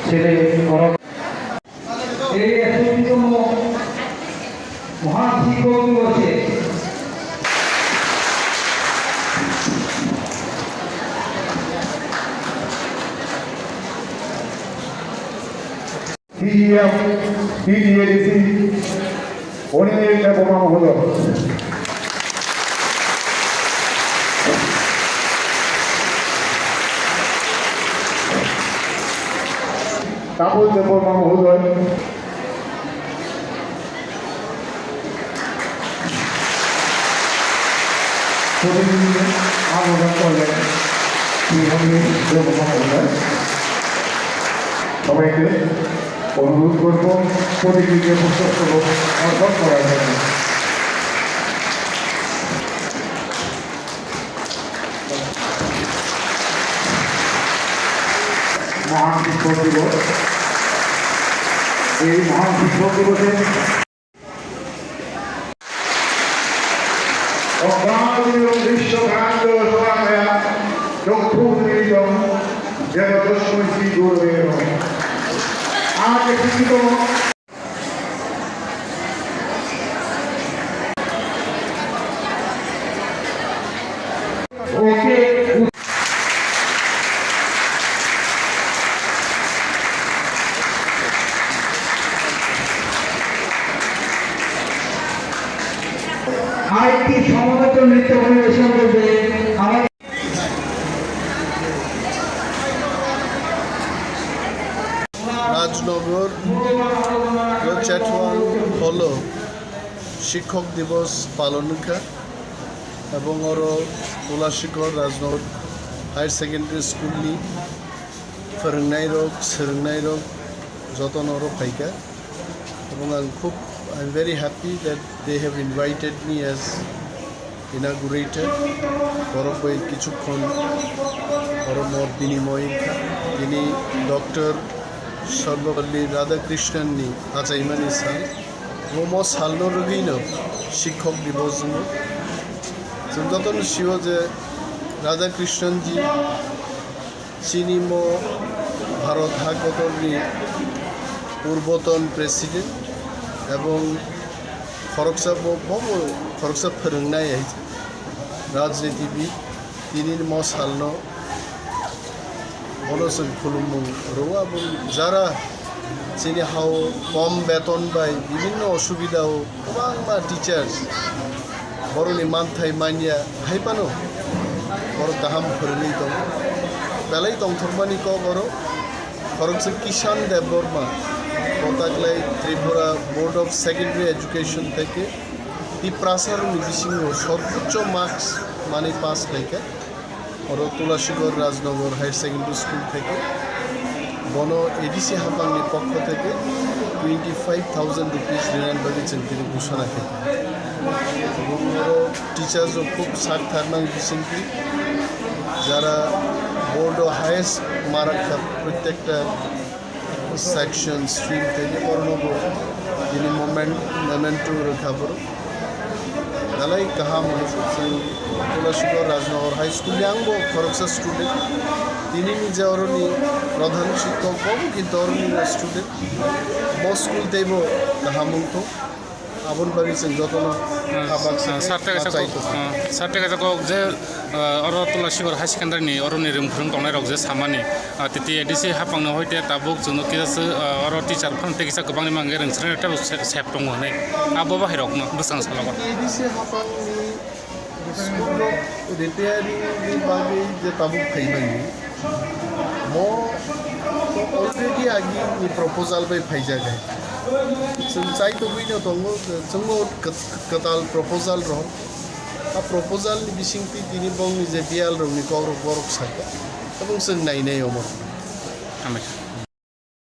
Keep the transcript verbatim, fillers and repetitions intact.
ছেলে বড়। এই একত্রিশতম মহান শিক্ষক দিবসে সিইএম, পিডিএডিসি, অনিল দেববর্মা মহোদয়। তাপস দেববর্মা মহোদয়। প্রতিনিধি আহ্বান করলেন শ্রী অনিল দেববর্মা মহোদয়। সবাইকে অনুরোধ করব প্রতিনিধিকে পুষ্পস্তবক অর্পণ করার জন্য। মহান শিক্ষক দিবস। এই মহান শিক্ষক দিবসে অজ্ঞান এবং দৃশ্যভ্রান্ত সভায়া চক্ষুর্মিলিতং যেন তস্মৈ শ্রী গুরবে নমঃ। আজ শিক্ষিত ওকে। আরেকটি সমবেত নৃত্য পরিবেশন করবে আমার রাজনগর চেটওয়াল হলো শিক্ষক দিবস পালন wngkha, ebong oro Tulashikor Rajnogor Higher Secondary School ni phwrwngnairok, swrwngnairok jotono oro phaikha. Ebong ang khub, I'm very happy that they have invited me as inaugurator. Borok bai kichukhon oro mot binimoy wngkha. Tini Doctor Sarvepalli Radhakrishnan ni achaimani sal. Omo salno rwgwino Shikhok Dibos wngo. Chwng jotono sio je Radhakrishnan ji chini mo Bharat ha kotorni purboton president ebong khoroksa bo, bobo khoroksa phwrwngnai hai rajnitibid. Tini mo salno bono chwng khulumung rwo, abo jara chini hao kom beton bai bibinno osubida o kwbangma teachers borokni manthai manya hai phano borok kaham phwrwngwi tongo. Belai tongthokmani kok oro khoroksa Kishan Debbarma, kotaklai Tripura Board of Secondary Education theke Tiprasarokni bisingo sorbocho marks manwi pass khlaikha. Oro Tulashikor Rajnogor Higher Secondary School theke bono A D C haphangni pokho theke twenty five thousand rupees rinani bagwi chwng tini ghosona khaikha. Ebong oro teachers rok khub sak tharnang bisingtwi, jara board o highest mark kha, prottekta section, stream theke borokno bo tini moment, memento rwkha borok. Belai kaham hai se chwng Tulashikor Rajnogor High School ni ang bo khoroksa student. Tini ni je oroni pradhan shikkok bo kintu oroni student. Bo school tei bo kaham wngthok. Aboni bagwi chwng jotono Ah, habak ah, sar tei kaisa kok, ah, sar tei kaisa kok je, ah, oro Tulashikor High Secondary ni oroni rim phwrwng tongnai rok je samani, ah, titi A D C haphang no hoite tabuk chwngno kisa se, ah, oro teacher phano tei kisa kwbangni mangge rwng sreng tei se-, sep tongo hinwi. Abo bahai rokno bwskango salogo. A D C haphang ni school rok repairing ni bagwi je tabuk phaimani. Mo to already agi ni proposal bai phaijak hai. Chwng chai tongwi no tongo, chwngno kwt-, kwtal proposal rok. A proposal ni bisingtwi tini bongni je biyal rokni kok rok borok sakha. Ebong chwng nainai omo. Hambai.